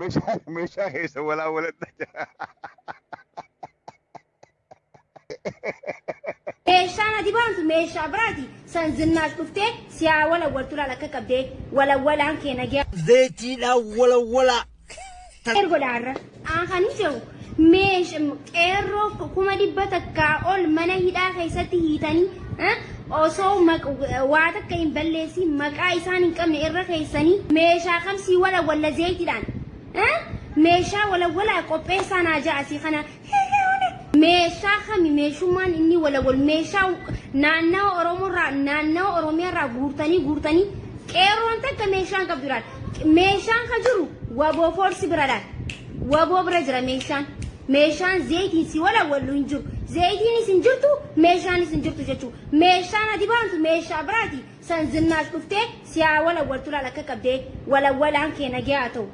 Meeshaa meeshaa keessa walaa waladha. Meeshaan ati baantu meeshaa biraati san zinnaash dhuftee si haa walawwaltu laal akka qabdee walawwalaan kee nagee. Zayitiidhaan walawwalaa. Ergo dhaarra. Aan kan hin jedhu meesha qeerroo 100,000 ol mana hidhaa keessatti hiitanii osoo waa takka hin balleessin maqaa isaan hin qabne irra keessanii meeshaa kam sii walawwalla zayitiidhaan meeshaa walawwalaa qopheessaa naa ja'a sii kana. Meeshaa kami meeshummaan inni walawwal meeshaa naannawa Oromoorraa naannawa Oromiyaarraa guurtanii guurtanii qeerroon takka meeshaan qabdu laal. Meeshaan ka jiru waboo foorsi bira laal. Waboo bira jira meeshaan. Meeshaan zeeyitiin si walawwallu hin jiru. Zeeyitiinis hin jirtu meeshaanis hin jirtu jechuudha. Meeshaan ati baantu meeshaa biraati. San zinnaash dhuftee si haa walawwaltu laal akka qabdee walawwalaan kee nagee haa ta'u.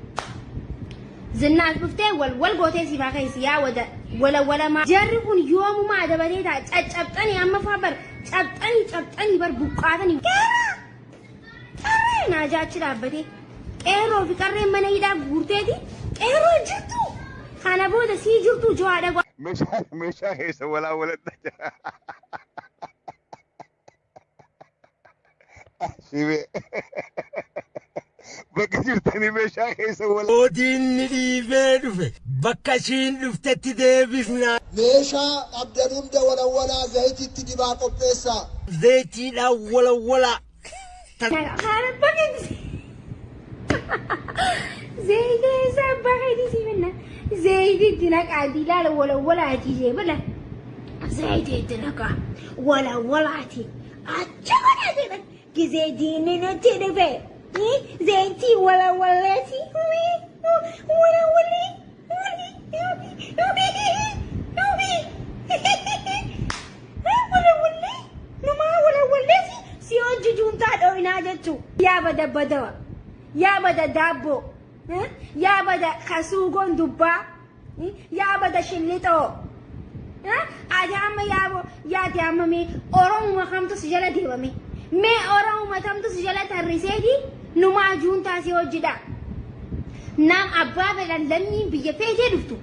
Zinnaash dhuftee wal wal gootee siif haa keessi yaa wada walawwalamaa. Jarri kun yoomuma adabatee ta'a caccabxanii amma faa bar cabxanii cabxanii bar buqqaatanii. Qeerroo! Qarree naa jaachi dhaabbatee. Qeerroo fi qarreen mana hidhaa guurteeti. Qeerroo jirtu! Kana booda sii jirtu jawaadha. Meeshaa meeshaa keessa walaa waladha. Shibee. Bakka jirtanii meeshaa keessa wal. Mootiin dhiibee dhufe bakka ishiin dhuftetti deebifna. Meeshaa qabdan hunda walawwalaa zayitiitti dibaa qopheessaa. Zayitiidhaan walawwalaa. Haala bakka Zayita isaa bakka itti si finna. Zayiti itti naqaatii ilaala walawwalaatii jee bala. Zayita itti naqaa walawwalaatii. Achi kana jedhan gizee diinni nutti dhufe. Zayitii walawwaleetii. Walawwalee. Walawwallee. Numaa walawwalleeti si hojii juuntaa dhooyinaa jechuu. Yaa bada badawa. Yaa bada daabboo. Yaa bada kasuugoon dubbaa. Yaa bada shillixoo. Ati amma yaaboo yaati amma mee Oromuma kamtu si jala deemame. Mee Oromuma kamtu si jala tarriseeti numaa juuntaa si hojidha. Nam abbaa fedhan lammiin biyya feetee dhuftu.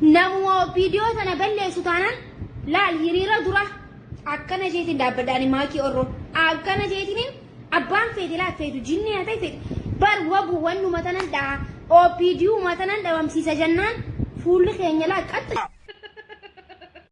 Namuma OPDO tana balleessu taanaan laal hiriira dura akkana jeetiin dhaabbadha ani maakii orroo akkana jeetiin abbaan feete laal feetu jinnii haa ta'e feete bar wabu wannuma tanan dha'a OPDO tanan dhabamsiisa jennaan fuulli keenya laal qaxxa.